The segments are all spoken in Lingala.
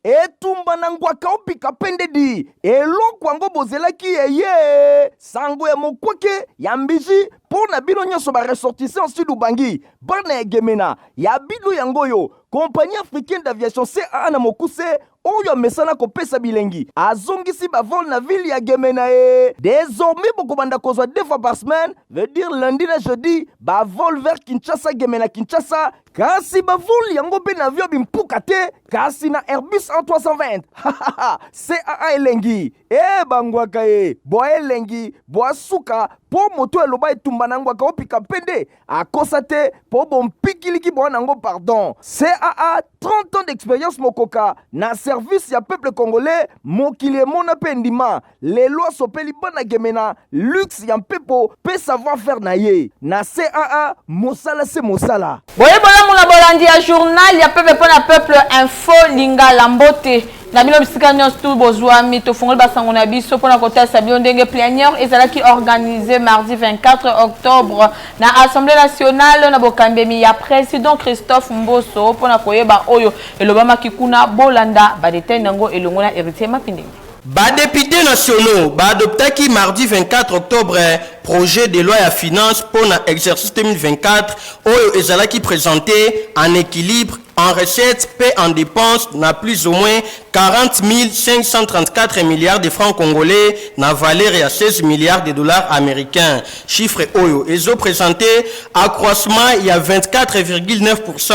Etumba na ngwaka opika pendedi eloko yango bozelaki eye sango ya mokwake ya mbiji mpo na bino nyonso ba ressortissants Sud Ubangi, bana ya Gemena ya bino yango oyo Compagnie africaine d'aviation CAA na mokuse oyo amesana kopesa bilengi azongisi ba vol na ville ya Gemena e désormais bokobanda kozwa deux fois par semaine, veut dire lundi na jeudi, ba vol vers Kinshasa, Gemena, Kinshasa. Kasi ba vol yango mpe na avion bimpuka te, kasi na Airbus A320. CAA elengi e bangwaka ye bwa elengi bwa suka mpo moto eloba etumba na ngwaka opika mpe nde akosa te mpo bompikiliki bwa nango pardon. CAA, 30 ans d'expérience mokoka na service ya peuple congolais, mokili emona mpe ndima lelo asopeli bana Gemena luxe ya mpepo mpe savoir faire na ye na CAA, mosala se mosala. Boye bolamu na bolandi ya journal ya peuple mpo na peuple, Info Lingala. Mbote na bino bisika nyonso tu bozwami. Tofungoli basango na biso mpona kotalisa bino ndenge plénière ezalaki organisé mardi 24 octobre na Assemblée nationale na bokambemi ya président Christophe Mboso. Mpona koyeba oyo elobamaki kuna, bolanda ba détails nango elongo na Héritier Mapindemi. Badéputés nationaux baadoptaki mardi 24 octobre projet de loi ya finance mpo na exercice 2024 oyo ezalaki présenté en équilibre en recettes mpe en dépenses na plus ou moins 40 534 milliards de francs congolais na valeur ya 16 milliards de dollars américains. Chiffre oyo ezoprésente accroissement ya 24,9%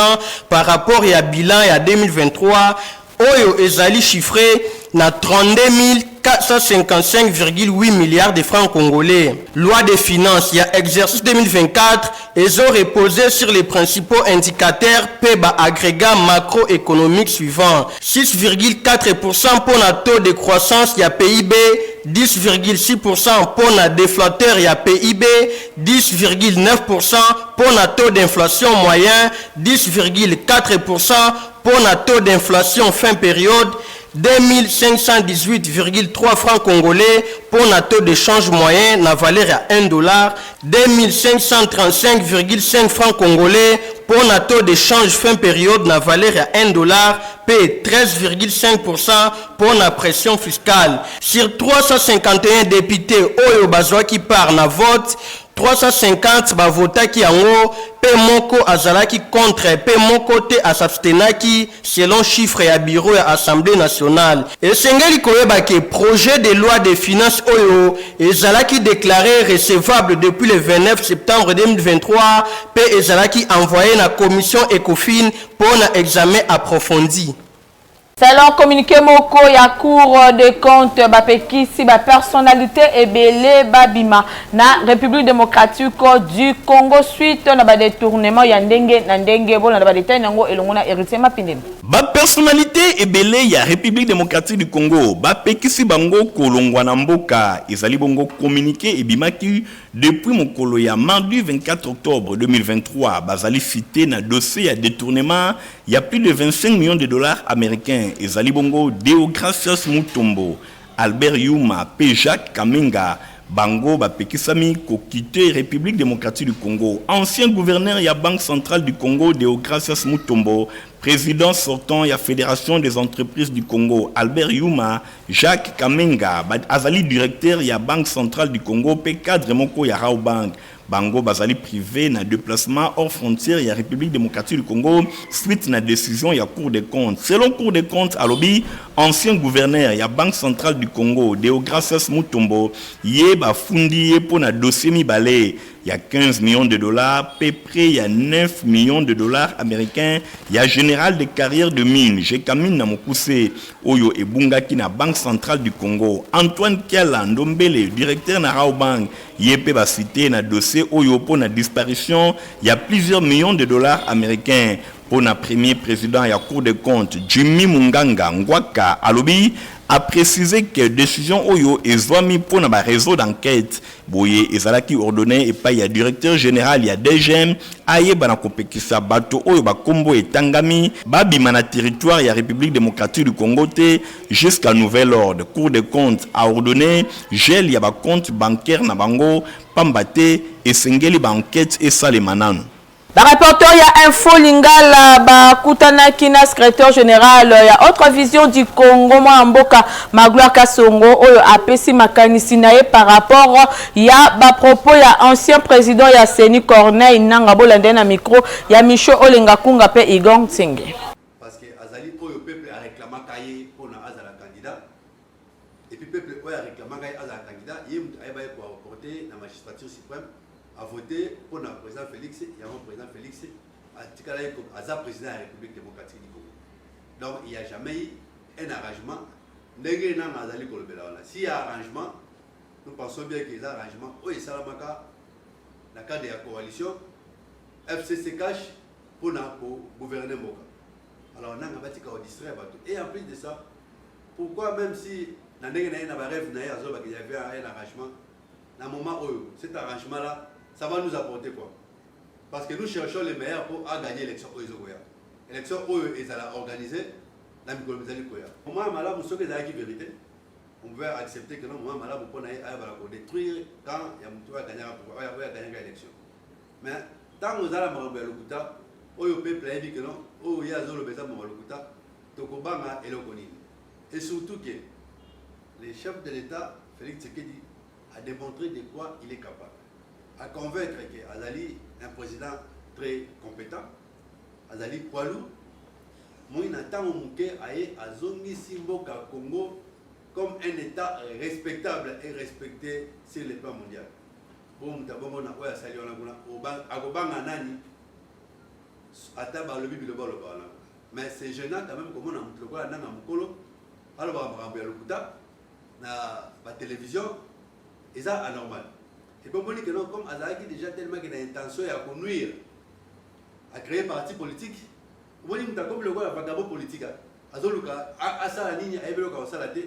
par rapport ya bilan ya 2023 oyo ezali chiffré na 32 455,8 milliards de francs congolais. Loi de finances ya exercice 2024 ezo reposé sur les principaux indicateurs pe ba agrégats macroéconomiques suivants: 6,4% pour na taux de croissance ya PIB, 10,6% pour na déflateur ya PIB, 10,9% pour na taux d'inflation moyen, 10,4% pour na taux d'inflation fin période, 2518,3 francs congolais pour un taux de change moyen na valeur à 1 dollar, 2535,5 francs congolais pour un taux de change fin période na valeur à 1 dollar, p 13,5% pour la pression fiscale. Sur 351 députés oyo bazwaki part na vote, 350 bavotaki yango mpe moko azalaki contre mpe moko te asabstenaki, selon chiffre ya bureau ya Assemblée nationale. Esengeli koyeba ke projet de loi de finance oyo ezalaki déclaré recevable depuis le 29 septembre 2023 mpe ezalaki envoyé na commission Ecofin mpo na examen approfondi. Selon communiqué moko ya Cour des comptes, bapekisi bapersonnalité ebele babima na République démocratique du Congo suite na badétournement ya ndenge na ndenge. Bolanda ba détails nango elongo na Héritier Mapindemi. Bapersonnalité ebele ya République démocratique du Congo, bapekisi bango kolongwa na mboka. Ezali bongo communiqué ebimaki depuis mokolo ya mardi 24 octobre 2023. Bazali cité na dossier ya détournement ya plus de 25 millions de dollars américains. Ezali bongo Deogracias Mutombo, Albert Yuma mpe Jacques Kamenga. Bango bapekisami koquitter République démocratique du Congo. Ancien gouverneur ya Banque centrale du Congo Deogracias Mutombo, président sortant ya Fédération des entreprises du Congo Albert Yuma, Jacques Kamenga azali directeur ya Banque centrale du Congo mpe cadre moko ya Rawbank. Bango bazali privé na déplacement hors frontière ya République démocratique du Congo suite na décision ya Cour des comptes. Selon Cour des comptes, alobi ancien gouverneur ya Banque centrale du Congo Deogracias Mutombo, ye bafundi ye mpo na dossier mibale ya 15 millions de dollars pe près ya 9 millions de dollars américains ya Générale de carrière de mine, Gécamines na mokuse, oyo ebungaki na Banque centrale du Congo. Antoine Kiala Ndombele, directeur na Rawbank, ye mpe bacité na dossier oyo mpo na disparition ya plusieurs millions de dollars américains. Mpo na premier président ya Cour des comptes Jimmy Munganga Ngwaka, alobi apréciser que décision oyo ezwami mpo na baréseau d'enquête. Boye ezalaki ordonné epai ya directeur général ya DGM ayeba na kopekisa bato oyo bakombo etangami babima na territoire ya République démocratique du Congo te jusqu'à nouvel ordre. Cour des comptes a ordonné gel ya bacompte bancaire na bango, pamba te esengeli baenquête esalema nanu. Ba reporter ya Info Lingala bakutanaki na secrétaire général ya Autre Vision du Congo mwana mboka Magloire Kasongo oyo apesi makanisi na ye par rapport ya ba propos ya ancien président ya CENI Corneille Nangaa. Bolanda ye na micro ya Micho Olenga Kunga mpe Igor Ntsenge. Parce que azali oyo peuple areklamaka ye mpona azala candidat, et puis peuple oyo areklamaka ye azala candidat, ye moto ayeba ye koaporte na magistrature suprême, avote mpona président Félix. Yango président Félix atikala ye aza président ya République démocratique du Congo. Donc il y a jamais eu un arrangement ndenge nanga azali kolobela wana. Si y a arrangement, nous pensons bien que eza arrangement oyo esalamaka na cadre ya coalition FCC CACH mpona kogouverner mboka. Alors nanga batika kodistraire bato. Et en plus de ça, pourquoi, même si na ndenge na ye, na barêve na ye, azolobaka il y avait un arrangement, na moment oyo cet arrangement là, ça va nous apporter quoi? Parce que nous cherchons les meilleurs pour gagner élection oyo ezokoya, élection oyo ezala organisée na mikolo mizali koya. Moment ya malamu, soki ezalaki vérité, on pouvait accepter que non, moment malamu mpona ye ayebala kodétruire camp ya motu oyo aganyaka élection. Mais ntango ozala makambo ya lokuta oyo peuple ayebi ke non, oyo ye azoloba eza makambo ya lokuta, tokobanga eloko nini? Et surtout que le chef de l'État Félix Tshisekedi a démontré de quoi il est capable, à convaincre que azali un président très compétent, azali poilu moi na ntango moke aye azongisi mboka Congo comme un État respectable et respecté sur le plan mondial. Bo moto abongo na oyo asali wana kuna, akobanga nani? Ata balobi biloba aloba wana, mais c'est gênant quand même komona moto lokola nanga mokolo alobaka makambo ya lokuta na batélévision. Eza anormal. Et puis omoni ke non, comme azalaki déjà tellement ke na intention ya konuire, acréer parti politique. Omoni moto akomi lokola vagabond politique, azoluka asala nini, ayebi eloko akosala te.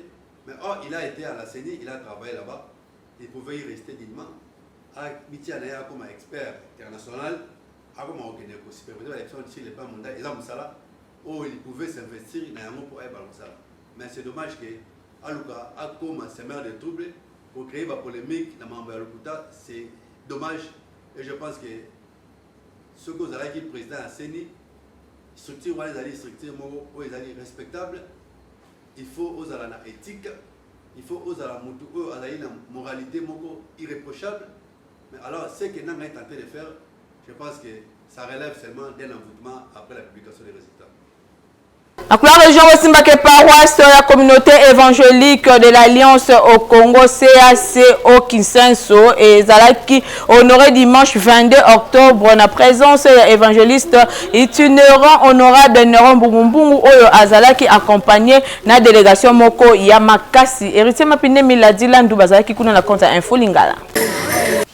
Mais or il a été à la CENI, il a travaillé là-bas, il pouvait y rester dignement, mitia na ye akoma expert international, akoma kokende kosuperviser baélection sur le plan mondial. Eza mosala oyo il pouvait s'investir na yango mpo ayebana mosala. Mais c'est dommage ke aluka akoma semeur de trouble pour créer bapolémique na makambo ya lokuta. C'est dommage. Et je pense que soki ozalaki président ya CENI, structure wana ezali structure moko oyo ezali respectable, il faut ozala na éthique, il faut ozala motu oyo azali na moralité moko irréprochable. Mais alors, ce que Nanga est en train de faire, je pense que ça relève seulement d'un envoûtement après la publication des résultats. Na région Bosimbake, paroisse ya Communauté évangélique de l'Alliance au Congo, CAC Kisenso, ezalaki honoré dimanche 22 octobre na présence ya évangéliste itinérant honorable Neron Mbungumbungu oyo azalaki accompagné na délégation moko ya makasi. Héritier Mapine Miladi Landu bazalaki kuna na compte ya Info Lingala.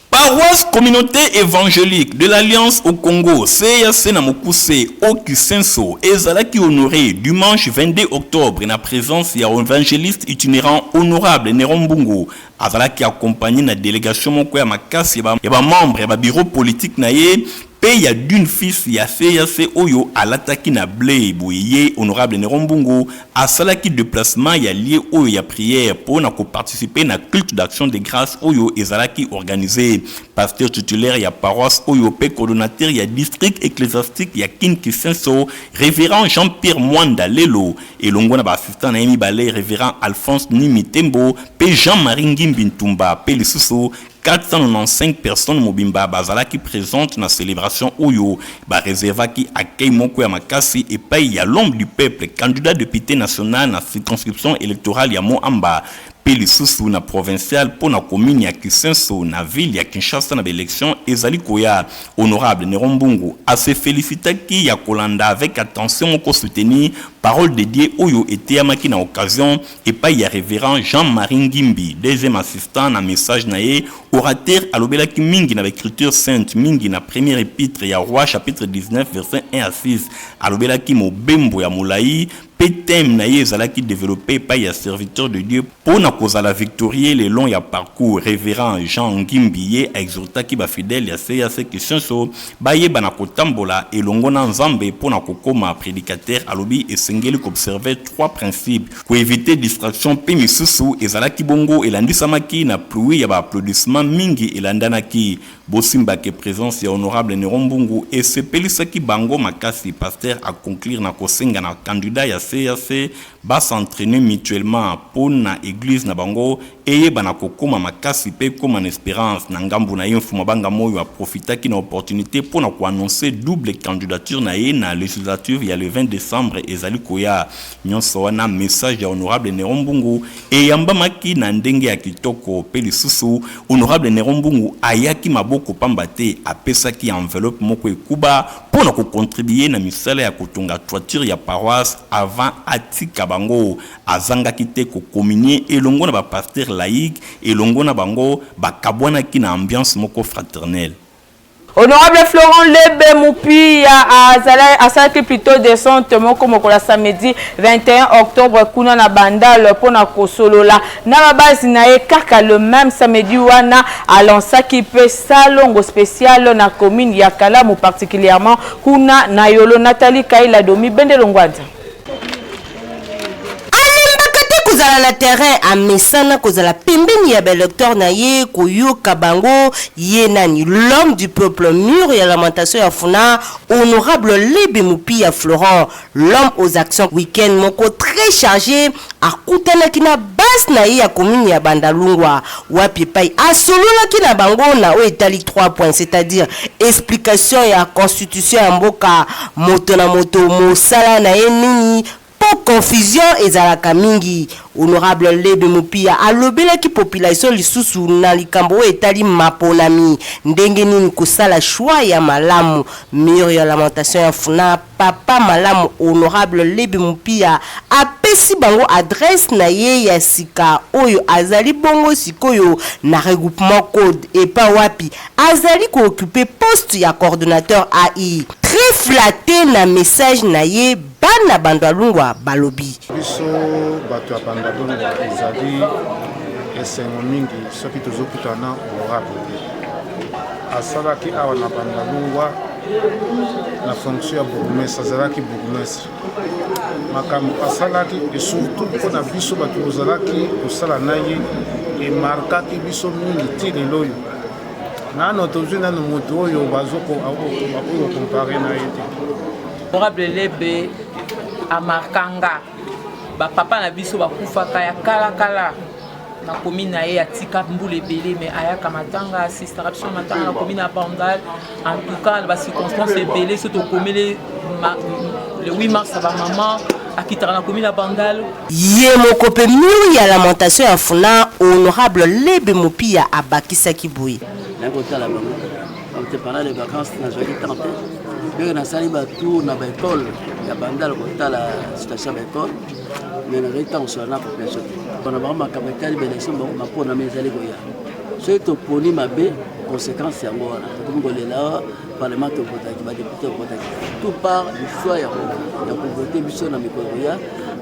Paroisse Communauté évangélique de l'Alliance au Congo, CAC na mokuse Kisenso, ezalaki honoré dimanche 22 octobre na présence ya évangéliste itinérant honorable Néron Mbungu. Azalaki accompagné na délégation moko ya makasi ya bamembre ya babureau politique na ye mpe ya d'une fils ya CAC oyo alataki na bleu. Boye ye honorable Néron Mbungu asalaki déplacement ya lieu oyo ya prière mpo na koparticiper na culte d'action de grâce oyo ezalaki organisé. Pasteur titulaire ya paroisse oyo mpe coordonnateur ya district ecclésiastique ya Kin Kisenso, révérend Jean-Pierre Mwanda Lelo, elongo na baassistant na ye mibale, révérend Alphonse Nimi Tembo mpe Jean-Marie Ngimbi Ntumba, mpe lisusu 495 personnes mobimba bazalaki présente na célébration oyo bareservaki accueil moko ya makasi epai ya l'homme du peuple, candidat député national na circonscription électorale ya Mont-Amba mpe lisusu na provincial mpo na commune ya Kisenso na ville ya Kinshasa na baélection ezali koya. Honorable Néron Mbungu ase félicitaki ya kolanda avec attention moko soutenir parole de Dieu oyo eteyamaki na occasion epai ya révérend Jean-Marie Ngimbi, deuxième assistant. Na message na ye, orateur alobelaki mingi na baécriture sainte, mingi na première épître ya Roi, chapitre 19, verset 1 à 6. Alobelaki mobembo ya molai mpe thème na ye ezalaki développé epai ya serviteur de Dieu mpo na kozala victorieux le long ya parcours. Révérend Jean Ngimbi ye aexhortaki bafidèle ya CAC Kisenso bayeba na kotambola elongo na Nzambe mpo na kokóma prédicateur. Alobi esengeli koobserve trois principes, koéviter distraction mpe misusu. Ezalaki bongo elandisamaki na pluie ya baapplaudissement mingi elandanaki. Bosimba ke presence ya honorable Neron Mbungu esepelisaki bango makasi. Pasteur a conclure na kosenga na candidat ya CAC ba s'entrainer mutuellement po na eglise na bango eyebana kokoma makasi pe ekoma na esperance. Na ngambu na ye, Mfuma Banga Moyo a profitaki na opportunite po na ko annoncer double candidature na ye na legislative ya le 20 decembre ezali koya. Nionso wana message ya honorable Neron Mbungu Eyambamaki na ndenge ya kitoko pe lisusu Honorable Neron Mbungu ayaki maboko pamba te, apesaki enveloppe moko ekuba po na ko contribuer na misala ya kotonga toiture ya paroisse avant atika bango. Azangaki te ko communier elongo na ba pasteurs laics elongo na bango, bakabwanaki na ambiance moko fraternelle. Honorable Florent Lebe Mupiya asalaki plutôt descente moko mokolo ya samedi 21 octobre kuna na Bandal mpo na kosolola na ba base na ye. Kaka le même samedi wana alansaki mpe salongo spécial na commune ya Kalamu, particulièrement kuna na Yolo. Nathalie Kaila Domi Bendelo Ngwanza. Alembaka te kozala na terrain, amesana kozala pembeni ya ba electeurs na ye, koyoka bango, ye nani? L'homme du peuple, mur ya lamentation ya Funa, honorable Lebe Mupiya Florent, l'homme aux actions, week-end moko très charge, akutanaki na base na ye ya commune ya Bandalungwa, wapi epayi asololaki na bango na oyo etali trois points, c'est-à-dire explication ya constitution ya mboka, moto na moto mosala na ye nini mpo confusion ezalaka mingi. Honorable Lebe Mupiya alobelaki population lisusu na likambo oyo etali maponami, ndenge nini kosala choix ya malamu. Mur ya lamentation ya Funa, Papa malamu Honorable Lebe Mupiya apesi bango adresse na ye ya sika oyo azali bongo sikoyo na regroupement code epa wapi azali ko occuper poste ya coordonnateur AI. Très flatte na message na ye bana Bandalungwa balobi. Biso bato ya Bandalungwa ezali esengo mingi soki tozokutana na honorable. Asalaki awa na Bandalungwa na fonction ya bourgmestre, azalaki bourgmestre. Makambo asalaki et surtout mpo na biso bato tozalaki kosala na ye emarkaki biso mingi ti lelo oyo. Nano tozwi nano moto oyo bakoki kokompare na ye te. Honorable Lebe amarka nga, ba papa na biso bakufaka ya kala kala na commune na ye, atika mbula ebele mais ayaka matanga, asistaka biso na matanga na commune ya Bandal. En tout cas na ba circonstances ebele, so tokomeli le 8 mars ya bamama, akitaka na commune ya Bandal. Ye moko mpe mur ya lamentation ya Funa, honorable Lebe Mupiya abakisaki boye. Naye kotala bango te pendant les vacances, nazwaki temps te ndenge nasali batour na baekole ya Bandal kotala situation ya baekole, mais nazwaki ntango kosolola na population te mpona bango makambo etali baélection maponami ezali koya. Soki toponi mabe, conséquence yango wana tokomi kolela awa parlement tovotaki, badepute tovotaki, tout part du choix ya kovote biso na mikolo koya.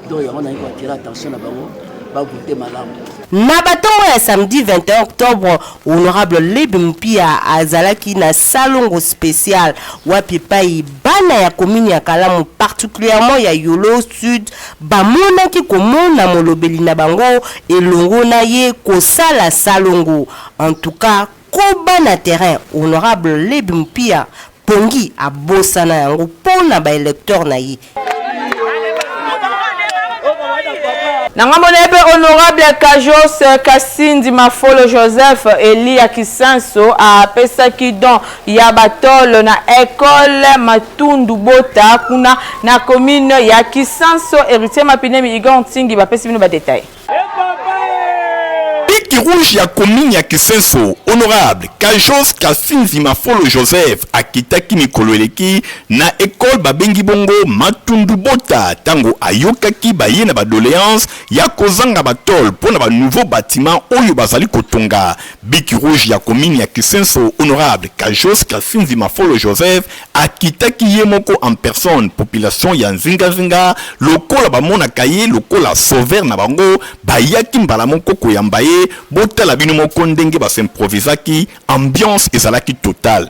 Donc yango nayi koatire attention na bango, bavote malamu. Na batongo ya samedi 21 octobre, honorable Lebe Mupiya azalaki na salongo special wapi epayi bana ya commune ya Kalamu, particulièrement ya Yolo Sud, bamonaki komona molobeli na bango elongo na ye kosala salongo. En tout cas, koba na terrain, honorable Lebe Mupiya pongi abosana yango mpo na ba electeurs na ye. Na ngambo na ye mpe honorable Kajos Kasindi Mafolo Joseph Elia Kisenso apesaki don ya batole na ecole Matundu Bota kuna na commune ya Kisenso. Héritier Mapinemi, Igor Ntingi bapesi bino ba details. Pique rouge ya commune ya Kisenso, honorable Kajos Kasinzi Mafolo Joseph akitaki mikolo eleki na ecole babengi bongo Matundu Bota tango ayokaki baye na ba doleances ya kozanga ba tole mpo na ba nouveaux batiments oyo bazali kotonga. Bic rouge ya commune ya Kisenso, honorable Kajos Kasinzi Mafolo Joseph akitaki ye moko en personne, population ya nzinga nzinga lokola bamonaka ye lokola sauveur na bango bayaki mbala moko koyamba ye, botala bino moko ndenge ba s'improvisaki, ambiance ezalaki totale.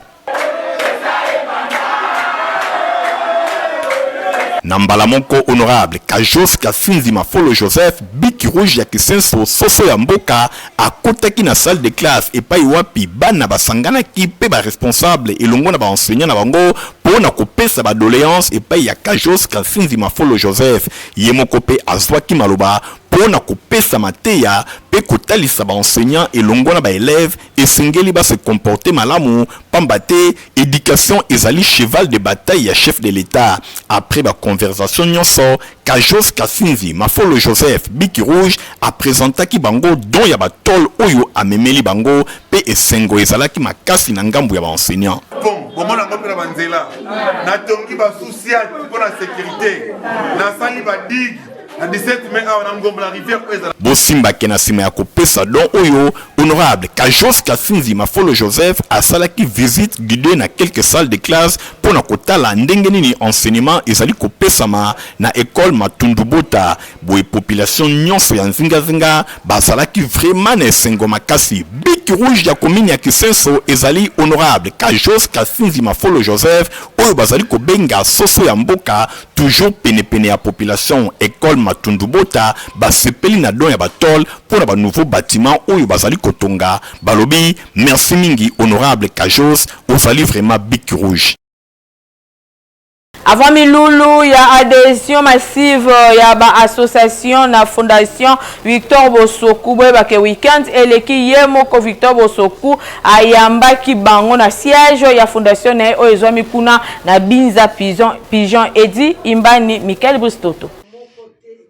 Na mbala moko honorable Kajos Kasinzi Mafolo Joseph, bic rouge ya Kisenso, soso ya mboka, akotaki na salle de classe epai wapi bana basanganaki mpe ba responsables elongo na ba enseignants na bango mpo na kopesa ba doleances epai ya Kajos Kasinzi Mafolo Joseph. Ye moko mpe azwaki maloba mpo na kopesa mateya mpe kotalisa ba enseignants elongo na ba elèves esengeli ba se comporter malamu pamba te education ezali cheval de bataille ya chef de l'Etat. Après ba conversations nionso, Kajos Kasinzi Mafolo Joseph, bic rouge, a presentaki bango don ya ba toles oyo amemeli bango mpe esengo ezalaki makasi na ngambo ya ba enseignants. Pont, bomona yango mpe na banzela. Natongi ba sous-ciat mpo na securite. Nasali ba digue na 17 mai awa na ngombo na rivière oyo ezala. Bosimba ke na sima ya kopesa don oyo, honorable Kajos Kasinzi Mafolo Joseph asalaki visite guidee na quelques salles de classe mpo na kotala ndenge nini enseignement ezali kopesama na ecole Matundu Bota. Boye population nionso ya nzinga zinga bazalaki vraiment na esengo makasi. Bic rouge ya commune ya Kisenso ezali honorable Kajos Kasinzi Mafolo Joseph oyo bazali kobenga soso ya mboka Toujours pene pene ya population, ecole Matundu Bota basepeli na don ya ba tole mpo na ba nouveaux batiments oyo bazali kotonga, balobi merci mingi honorable Kajos, ozali vraiment bic rouge. Avant milulu ya adhesion massive ya ba association na fondation Victor Bosoku, boyeba ke week-end eleki ye moko Victor Bosoku ayambaki bango na siège ya fondation na ye oyo ezwami kuna na Binza Pigeon, Pigeon Eddy Imbani Michael Bristoto.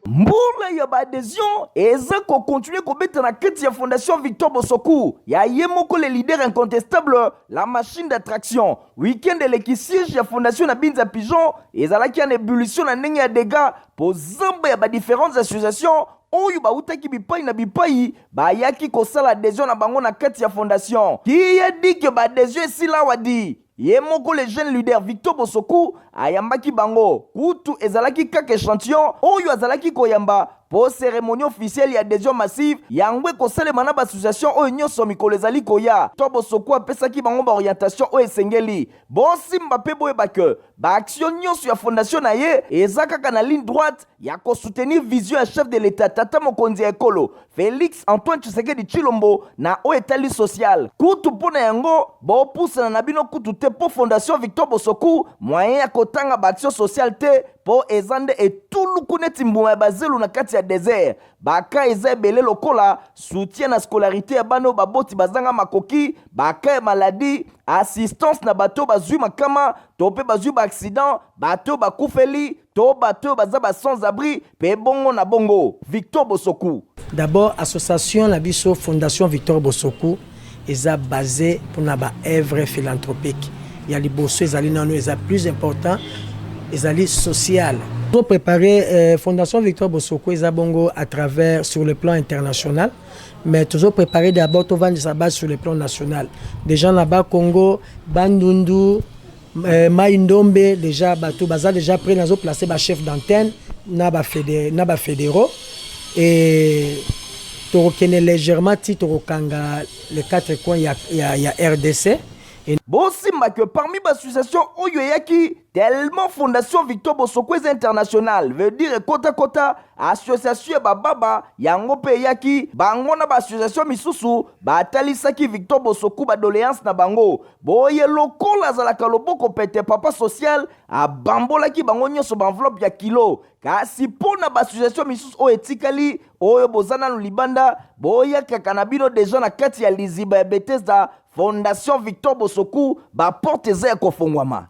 Mbula ya ba adhesion eza ko continuer kobeta na kati ya fondation Victor Bosoku ya ye moko le leader incontestable, la machine d'attraction. Week-end eleki siège ya fondation na Binza Pigeon ezalaki en ebullition na ndenge ya dégâts po zamba ya ba différentes associations oyo bawutaki bipai na bipai bayaki kosala adhesion na bango na kati ya fondation. Qui a dit que ba adhesion esila awa dit ye moko le jeune leader Victor Bosoku ayambaki bango. Kutu ezalaki kaka echantillon oyo azalaki koyamba po ceremonie officielle ya adhesion massive yango ekosalema na ba association oyo nionso mikolo ezali koya. Victor Bosoku apesaki bango ba orientation oyo esengeli. Bosimba pe boyeba que ba action nionso ya fondation na ye eza kaka na ligne droite ya ko soutenir vision ya chef de l'Etat tata mokonzi ya ekolo Felix Antoine Tshisekedi Tshilombo na oyo etali social. Kutu mpo na yango bopusana na bino kutu te mpo fondation Victor Bosoku moyen ya kotanga ba action sociale te mpo eza nde etuluku neti mbuma ya bazelu na kati ya desert. Ba cas eza ebele lokola soutien na scolarite ya bana oyo baboti bazanga makoki, ba cas ya maladie, assistance na bato oyo bazwi makama to mpe bazwi ba accident, bato oyo bakufeli to bato oyo baza ba sans abri mpe bongo na bongo. Victor Bosoku. D'abord association na biso fondation Victor Bosoku eza base pona ba œuvres philanthropiques. Ya liboso ezali nanu eza plus important ezali social. To preparer fondation Victor Bosoku eza bongo à travers sur le plan international mais tozo preparer d'abord tovandisa base sur le plan national. Dejà na bas Congo, Bandundu, Mayi ndombe dejà batu baza dejà près nazo place ba chef d'antenne na ba fede na ba federaux et tokokende légèrement ti tokokanga les quatre coins ya, ya, ya RDC et Bosimba que parmi ba associations oyo eyaki tellement fondation Victor Bosoko eza international veut dire ekota kota association ya ba baba yango pe eyaki bango na ba association misusu batalisaki Victor Bosoko ba doleances na bango Boye lokola azalaka loboko pete papa social abambolaki bango nionso ba enveloppe ya kilo kasi po na ba association misusu oyo etikali oyo boza nanu libanda boyakaka na bino dejà na kati ya liziba ya Bethesda fondation Victor Bosoku ba porte eza ya kofongwama.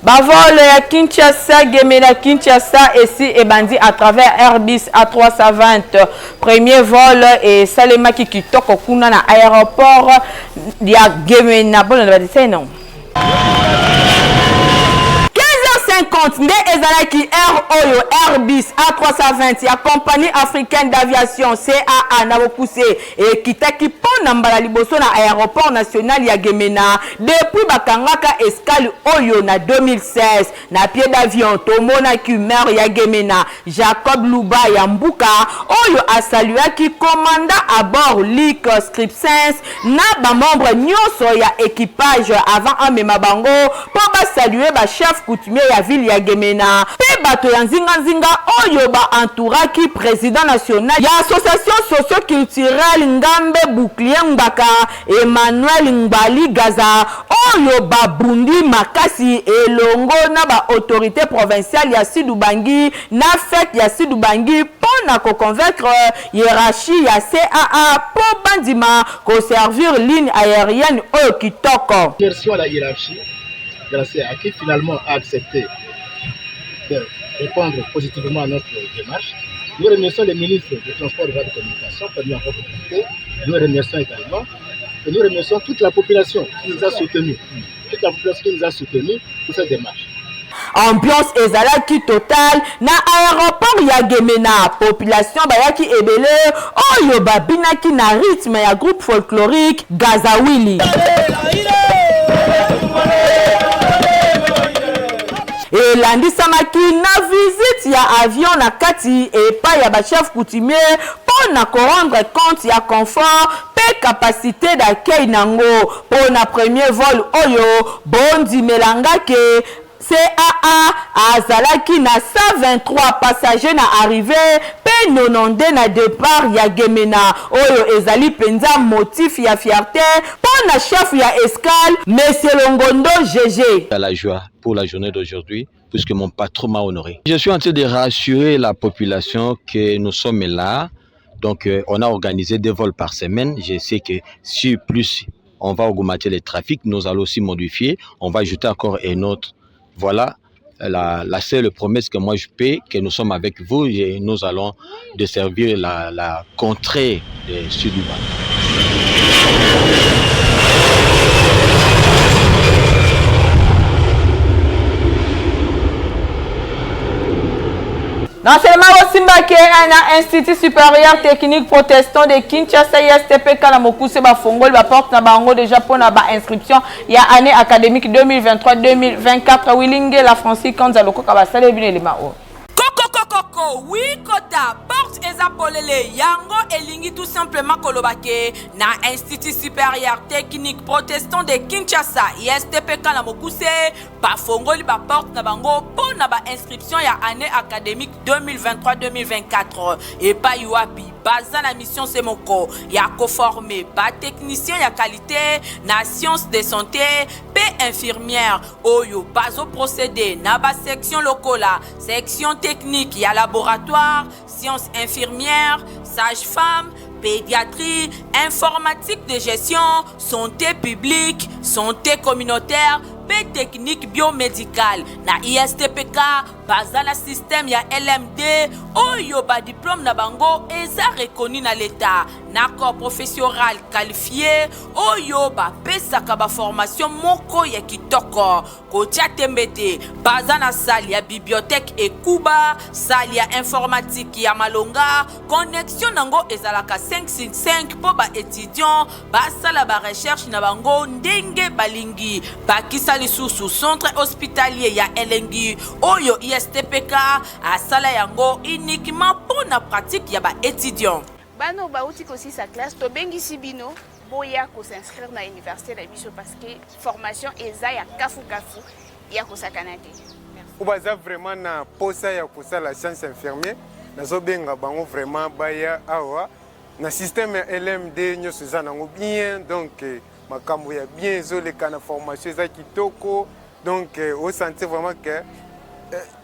Ba vol ya Kinshasa Gemena Kinshasa esi ebandi à travers Airbus A320. Premier vol esalemaki kitoko kuna na aéroport ya Gemena. Bolanda ba détails non. 15h50 nde ezalaki heure oyo Airbus A320 ya Compagnie africaine d'aviation CAA na bokuse ekitaki mpo na mbala liboso na aeroport national ya Gemena depuis bakangaka escale oyo na 2016. Na pied d'avion, tomonaki maire ya Gemena, Jacob Luba ya Mbuka, oyo a saluaki commandant à bord Luc Scripsens na ba membres nionso ya equipage avant amema bango mpo ba saluer ba chefs coutumiers ya ville. ville ya Gemena mpe bato ya nzinganzinga oyo ba entouraki president national ya association socio-culturelle Ngambe Bouclier Ngbaka, Emmanuel Ngbali Gaza, oyo babundi makasi elongo na ba autorites provinciales ya Sud-Ubangi na FEC ya Sud-Ubangi mpo na ko convaincre hierarchie ya CAA mpo bandima ko servir ligne aerienne oyo kitoko. Remercions la hiérarchie de la CAA qui finalement a accepté de répondre positivement à notre démarche. Nous remercions le ministre du Transport et de la Communication qui nous a contacté. Nous remercions également. Et nous remercions toute la population qui nous a soutenus. Toute la population qui nous a soutenus pour cette démarche. Ambiance ezalaki total na aeroport ya Gemena, population bayaki ebele oyo babinaki na rythme ya groupe folklorique Gazawili. Elandisamaki na visite ya avion na kati epai ya ba chefs coutumiers mpo na ko rendre compte ya confort mpe capacite d'accueil nango mpo na premier vol oyo. Bondimela nga ke CAA azalaki na 123 passagers na arrivee mpe 92 na depart ya Gemena, oyo ezali mpenza motif ya fierte mpo na chef ya escale, Monsieur Longondo GG. La joie pour la journée d'aujourd'hui puisque mon patron m'a honoré. Je suis en train de rassurer la population que nous sommes là. Donc, euh, on a organisé deux vols par semaine. Je sais que si plus on va augmenter le trafic, nous allons aussi modifier, on va ajouter encore un autre. Voilà la, la seule promesse que moi je paie, que nous sommes avec vous et nous allons desservir la, la contrée de sud L'enseignement bosimbaki na Institut supérieur technique protestant de Kinshasa ISTPK na mokuse bafongoli baporte na bango déjà mpona ba inscription ya année académique 2023-2024. Wilingela Francis Kanza lokoka basali bino elema oyo. Kokokokoko, oui kota, porte eza polele, yango elingi tout simplement koloba ke na Institut supérieur technique protestant de Kinshasa ISTPK na mokuse bafongoli ba porte na bango mpo na ba inscription ya année académique 2023-2024 epai wapi baza na mission se moko ya koforme ba technicien ya qualité na science de santé mpe infirmière oyo bazo procéder na ba section lokola section technique ya laboratoire, science infirmière, sage-femme, pédiatrie, informatique de gestion, santé publique, santé communautaire mpe technique biomédicale. Na ISTPK baza na système ya LMD oyo ba diplôme na bango eza reconnu na l'État na corps professoral qualifié oyo bapesaka ba formation moko ya kitoko. Kotia tembe te, baza na salle ya bibliothèque ekuba, salle ya informatique ya malonga, connexion nango ezalaka 5 sur 5 mpo ba etudiants basala ba recherche na bango ndenge balingi. Bakisa lisusu centre hospitalier ya elengi oyo ISTPK asala yango uniquement mpo na pratique ya ba etudiants. Bana oyo bauti kosilisa classe, tobengisi bino boya ko s'inscrire na universite na biso parce que formation eza ya kafu kafu ya kosakana te. Oyo baza vraiment na posa ya kosala science infirmier, nazobenga bango vraiment baya awa na système ya LMD, nyonso eza nango bien, donc makambo ya bien ezoleka na formation eza kitoko, donc osentir vraiment que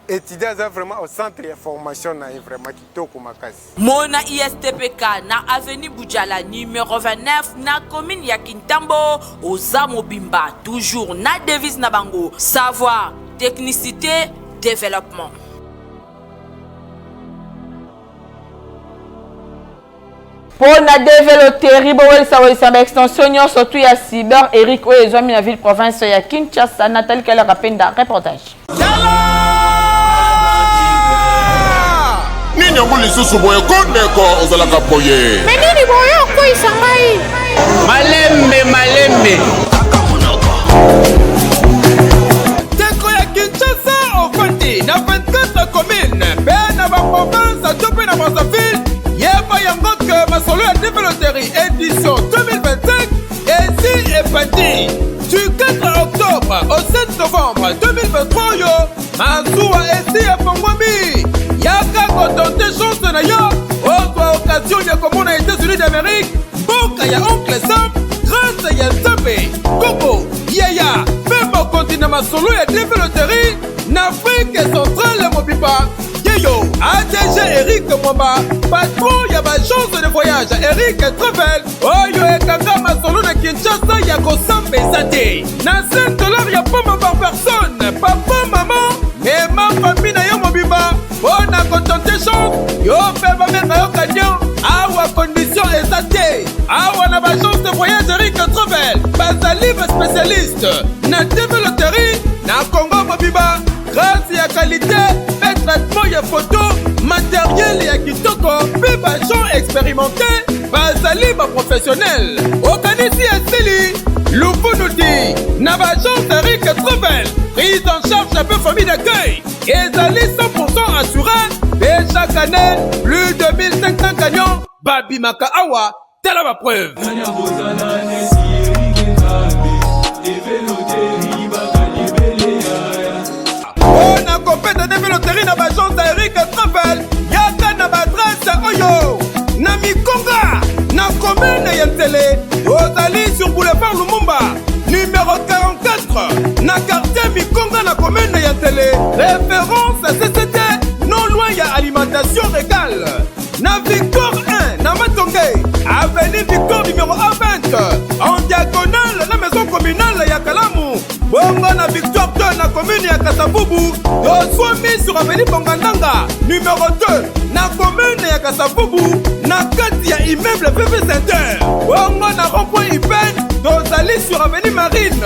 étudiant aza vraiment au centre ya formation na ye, vraiment kitoko makasi. Mona ISTPK na avenue Budjala numero 29 na commune ya Kintambo, oza mobimba toujours na devise na bango savoir, technicité, développement. Mpo na DV Loterie, bowelisa welisa ba extension nyonso tu ya cyber Eric oyo ezwami na ville province ya Kinshasa. Nathalie Keller Kapenda, reportage. Nini yango lisusu boye ko ndeko ozalaka boye? Me nini boye okweyisa ngai? Malembe malembe. Ndeko ya Kinshasa ofandi na 24 commune mpe na ba province to mpe na Brazzaville, yeba yango ke masolo ya DV Loterie édition 2025 esi ebandi du 4 octobre au 7 novembre 2023 oyo. Masuwa esi efongwami. Yaka kotente chance na yo ozwa occasion ya komona États-Unis d'Amérique, mboka ya oncle Sam, grâce ya Nzambe, koko, yaya mpe mokonzi na masolo ya DV Loterie na Afrique centrale mobimba. Yeyo ADG Eric Mwamba, patron ya baagence de voyage Eric Travel, oyo ekanga masolo na Kinshasa ya kosamba eza te na 5 dollars ya pamba par personne. Papa, mama, mema famille na yo mobimba mpo na kotente chance yo mpe babenga yo camion. Awa condition eza te. Awa na baagence de voyage Eric Travel bazali baspécialiste na TV Loterie na Congo mobimba, grâce ya qualité mpe traitement ya photo, matériel ya kitoko mpe baagent expérimenté, bazali baprofessionnel. Okanisi esili luvunu ti na baagence Eric Travel, prise en charge mpe famille d'accueil ezali 100% assuré, mpe chaque année plus de 1500 camions babimaka awa. Tala bapreuve. Mpo na kopeta nde loterie na baagence ya Eric Travel, yaka na baadresse oyo: na Mikonga, na commune ya Nsele, ozali sur boulevard Lumumba numéro 44, na quartier Mikonga, na commune ya Nsele, référence CCT, non loin ya alimentation régale. Na Victoire 1, na Matonge, avenue Victoire numéro A20, en diagonale na maison communale ya Kalamu. Bongo na Victoire 2, na commune ya Kasavubu, tozwami sur avenue Bongandanga numéro 2, na commune ya Kasavubu, na kati ya immeuble PV Center. Bongo na rond-point Ipen, tozali sur avenue Marine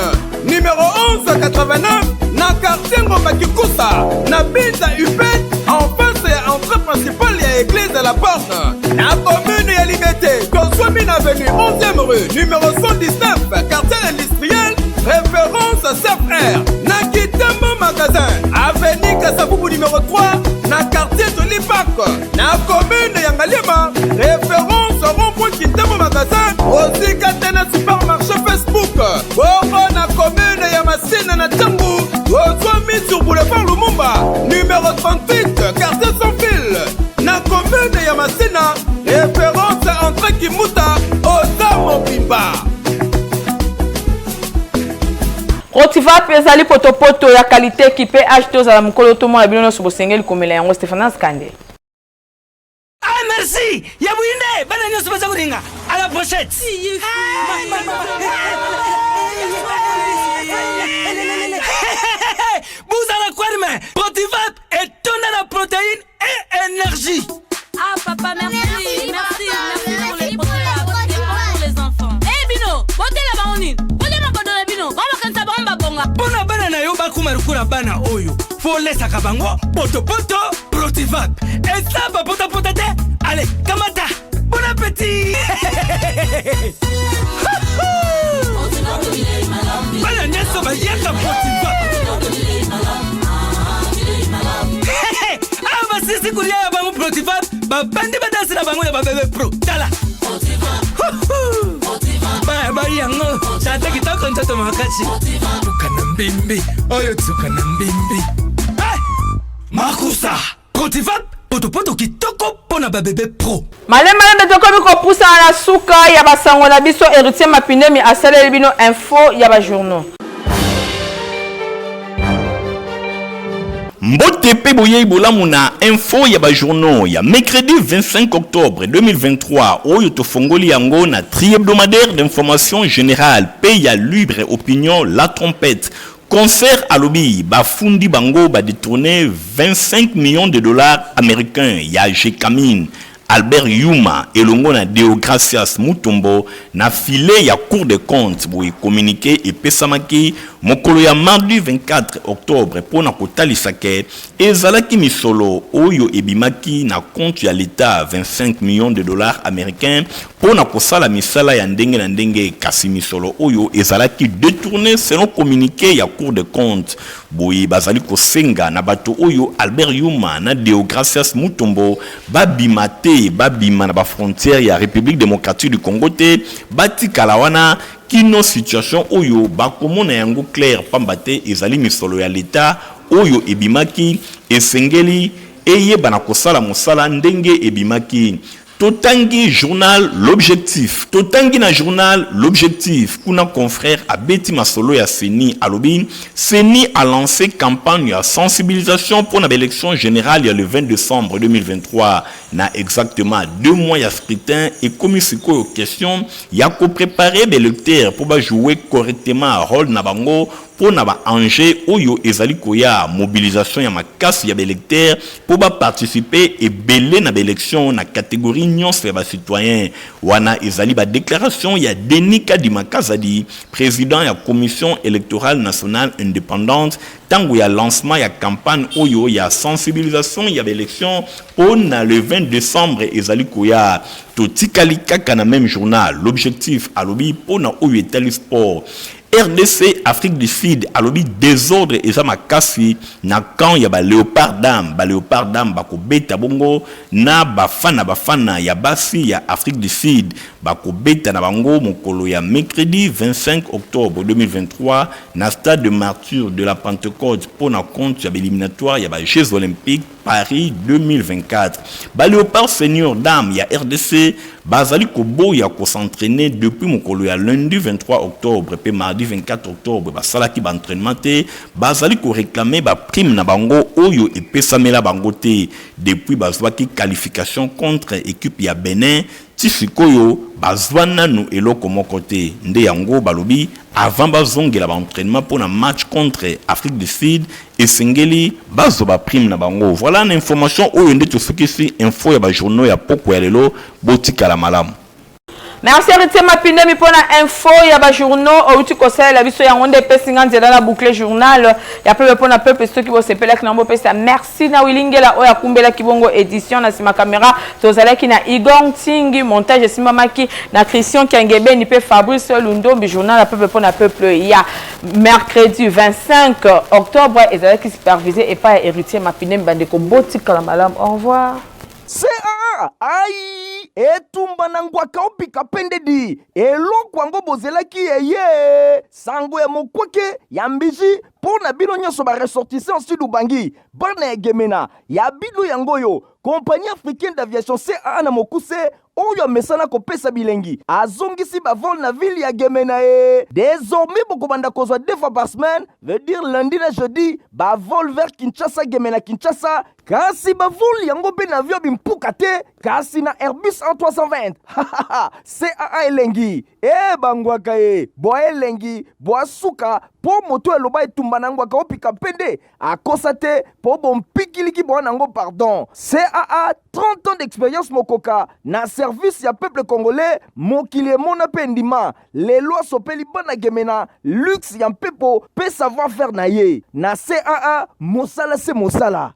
numéro 1189, na quartier Ngomba Kikusa, na Binza Upen, en face ya entrée principale ya église de la Borne. Na commune ya Limete, tozwami na avenue 11e rue numéro 119, quartier industriel, référence CFR. Na Kitambo magasin, avenue Kasavubu numéro 3, na quartier Joli Park, na commune ya Ngaliema, référence rond-point Kitambo magasin, osika te na supermarché Facebook. Bongo na commune ya Masina, na Tshangu, tozwami sur boulevard Lumumba numéro 38, quartier sans fil, na commune ya Masina, référence entrée Kimuta. Oza mobimba. Rotiva mpe ezali potopoto ya qualité kipe age tozala mokolo tomona bino nyonso bosengeli komela yango. Stéphanas Kande. Ah, merci ya buyinde, bana nyonso baza kolinga à la brochette. Buzala kwerme Protivap etonda na protéine et énergie. Ah papa, merci, merci, merci pour les Protivap. C'est bon pour les enfants. Eh bino, botela bango nini? Bolia makodo na bino, bango bakanisa bango babonga. Mpo na bana na yo bakoma lokola bana oyo folesaka bango potopoto, Protivap eza bapotapota te. Ale, kamata, bon appétit. Bana nyonso bayaka Protivap. Awa basisi kolia ya bango Protivap, babandi badanse na bango ya babebe pro. Tala baya bai yango, tata kitoko, nzoto makasi, tuka na mbimbi oyo, tuka na mbimbi. Eh! Makusa Protivap, potopoto kitoko mpo na babebe pro. Malembe tokomi kopusana na suka ya basango na biso. Héritier Mapindemi asaleli bino info ya bajournaux. Mbote mpe boyei bolamu na info ya bajournaux ya mercredi 25 octobre 2023, oyo tofongoli yango na tri-hebdomadaire d'information générale mpe ya libre opinion La Trompette. Concert alobi bafundi bango badétourné 25 millions de dollars américains ya Gécamines. Albert Yuma elongo na Deogracias Mutombo na filet ya Cour des comptes. Boye communiqué epesamaki mokolo ya mardi 24 octobre mpo na kotalisa ke ezalaki misolo oyo ebimaki na compte ya l'État, 25 millions de dollars américains, mpo na kosala misala ya ndenge na ndenge, kasi misolo oyo ezalaki détourné selon communiqué ya Cour des comptes. Boye bazali kosenga na bato oyo, Albert Yuma na Deogracias Mutombo, babima te, babima na bafrontière ya République démocratique du Congo te, batikala wana kino situation oyo bakomona yango clair, pamba te ezali misolo ya l'État. oyo ebimaki esengeli eyebana kosala mosala ndenge ebimaki. Totangi journal L'Objectif. Totangi na journal L'Objectif, kuna confrère abeti masolo ya CENI, alobi CENI a lancé campagne ya sensibilisation mpo na ba elections generales ya le 20 decembre 2023. Na exactement 2 mois ya scrutin, ekomi sikoyo question ya ko preparer ba electeurs mpo ba jouer correctement role na bango mpo na ba enjeux oyo ezali koya, mobilisation ya makasi ya ba electeurs mpo ba participer ebele na ba elections na categorie nionso ya ba citoyens. Wana ezali ba declarations ya Denis Kadima Kazadi, president ya Commission electorale nationale independante tango ya lancement ya campagne oyo ya sensibilisation ya ba elections mpo na le 20 decembre ezali koya. Totikali kaka na meme journal, L'Objectif alobi mpo na oyo etali sport, Rdc Afrique du Sud alobi desordre eza makasi na camp ya ba Leopards Dames, ba Leopards Dames bakobeta bongo na Bafana Bafana ya basi ya Afrique du Sud bakobeta na bango mokolo ya mercredi 25 octobre 2023 na stade de Martyrs de la Pentecote mpo na compte ya ba eliminatoires ya ba Jeux Olympiques Paris 2024. Ba Leopards Seniors Dames ya rdc bazali koboya ko s'entrainer depuis mokolo ya lundi 23 octobre mpe mardi 24 octobre basalaki ba entrainements te, bazali ko reclamer ba primes na bango oyo epesamela bango te depuis bazwaki qualification contre equipe ya Benin Ti sikoyo bazwa nanu eloko moko te nde yango balobi avant bazongela ba entrainement pona match contre Afrique du Sud esengeli bazwa ba prime na bango. Voilà na information oyo nde tosukisi info ya ba journaux ya pokwa ya lelo botikala malamu. Merci Heritier Mapindemi pona info ya ba journaux outi kosalela biso yango nde epesi nga nzela na boucle journal ya peuple pona peuple soki bosepelaki na bopesa merci Sina Wilingela oyo akumbelaki bongo edition na sima camera tozalaki na Igor Ntingi montage esimbamaki na Christian Kiangebeni pe Fabrice Lundombi journal ya peuple pona peuple ya mercredi 25 octobre ezalaki supervisé epai ya Heritier Mapinemi bandeko botikala malamu au revoir. CAA ai etumba na ngwaka opika pende di eloko yango bozelaki eye sango ya mokwake ya mbiji mpo na bino nyonso ba ressortissants sud ubangi bana ya gemena ya bino yango oyo compagnie africaine d'aviation caa na mokuse oyo amesana kopesa bilengi azongisi bavol na ville ya gemena e désormais bokobanda kozwa deux fois par semaine veut dire lundi na jeudi bavol vers kinshasa gemena kinshasa kasi bavol yango mpe na avion bimpuka te kasi na airbus A320 caa elengi E bangwaka e bwa elengi bwa suka po moto eloba etumba na ngwaka opika mpende akosa te po bompikiliki bwa nango pardon caa 30 ans d'experience mokoka na service ya peuple congolais mokili emona mpe endima lelo asopeli bana gemena luxe ya mpepo mpe savoir faire na ye na caa mosala se mosala.